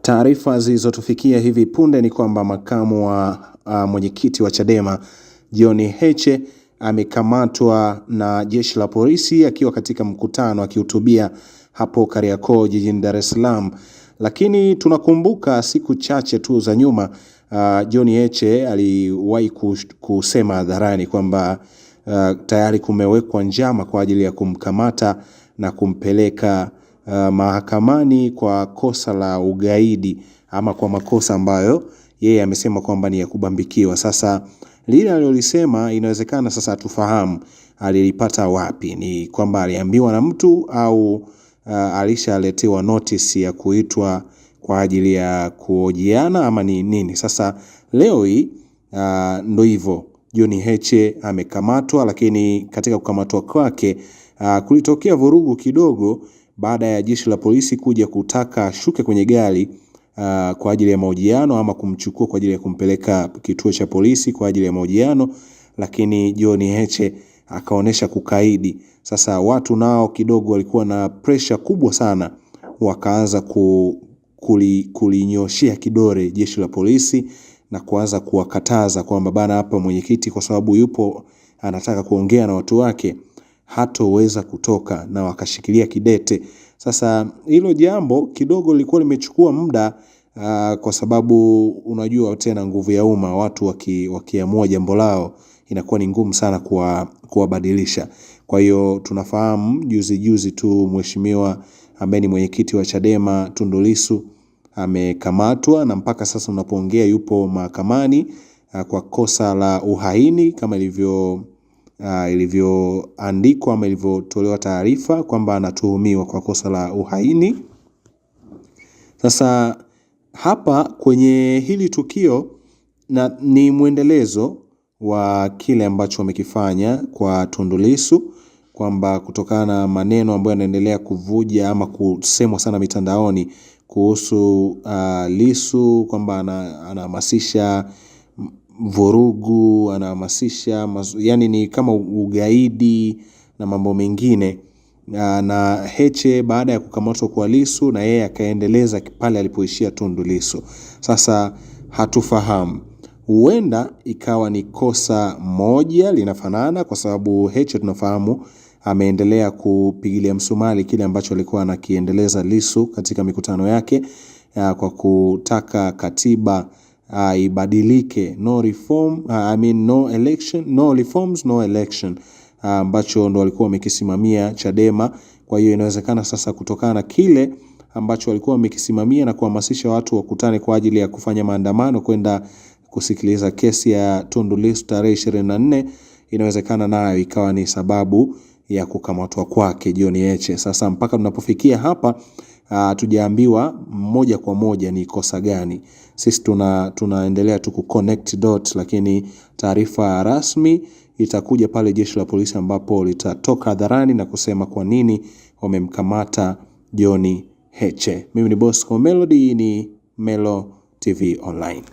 Taarifa zilizotufikia hivi punde ni kwamba makamu wa mwenyekiti wa Chadema John Heche amekamatwa na jeshi la polisi akiwa katika mkutano akihutubia hapo Kariakoo jijini Dar es Salaam. Lakini tunakumbuka siku chache tu za nyuma, John Heche aliwahi kusema hadharani kwamba tayari kumewekwa njama kwa ajili ya kumkamata na kumpeleka mahakamani kwa kosa la ugaidi ama kwa makosa ambayo yeye amesema kwamba ni ya kubambikiwa. Sasa lile alilolisema inawezekana sasa tufahamu alilipata wapi, ni kwamba aliambiwa na mtu au alishaletewa notice ya kuitwa kwa ajili ya kuhojiana ama ni nini? Sasa leo hii ndo hivyo John Heche amekamatwa, lakini katika kukamatwa kwake kulitokea vurugu kidogo baada ya jeshi la polisi kuja kutaka ashuke kwenye gari kwa ajili ya mahojiano ama kumchukua kwa ajili ya kumpeleka kituo cha polisi kwa ajili ya mahojiano, lakini John Heche akaonesha kukaidi. Sasa watu nao kidogo walikuwa na pressure kubwa sana, wakaanza kulinyoshea kidole jeshi la polisi na kuanza kuwakataza kwamba bana, hapa mwenyekiti kwa sababu yupo anataka kuongea na watu wake hatoweza kutoka, na wakashikilia kidete. Sasa hilo jambo kidogo lilikuwa limechukua muda kwa sababu unajua tena nguvu ya umma, watu wakiamua jambo lao inakuwa ni ngumu sana kuwabadilisha. Kwa hiyo tunafahamu juzi juzi tu mheshimiwa ambaye ni mwenyekiti wa Chadema Tundu Lissu amekamatwa na mpaka sasa unapoongea yupo mahakamani kwa kosa la uhaini kama ilivyoandikwa ama ilivyotolewa taarifa kwamba anatuhumiwa kwa kosa la uhaini. Sasa hapa kwenye hili tukio na ni mwendelezo wa kile ambacho wamekifanya kwa Tundu Lissu, kwamba kutokana na maneno ambayo yanaendelea kuvuja ama kusemwa sana mitandaoni kuhusu Lissu kwamba anahamasisha vurugu, anahamasisha yani ni kama ugaidi na mambo mengine. Na Heche baada ya kukamatwa kwa Lissu na yeye akaendeleza pale alipoishia Tundu Lissu. Sasa hatufahamu, huenda ikawa ni kosa moja linafanana, kwa sababu Heche tunafahamu ameendelea kupigilia msumali kile ambacho alikuwa anakiendeleza Lissu katika mikutano yake kwa kutaka katiba ibadilike, no reform, I mean no election, no reforms, no election, ambacho ndo walikuwa wamekisimamia Chadema. Kwa hiyo inawezekana sasa kutokana na kile ambacho walikuwa wamekisimamia na kuhamasisha watu wakutane kwa ajili ya kufanya maandamano kwenda kusikiliza kesi ya Tundu Lissu tarehe 24, inawezekana nayo ikawa ni sababu ya kukamatwa kwake John Heche. Sasa mpaka tunapofikia hapa hatujaambiwa moja kwa moja ni kosa gani. Sisi tunaendelea tu kuconnect dot, lakini taarifa rasmi itakuja pale jeshi la polisi ambapo litatoka hadharani na kusema kwa nini wamemkamata John Heche. Mimi ni Bosco Melody, ni Melo TV Online.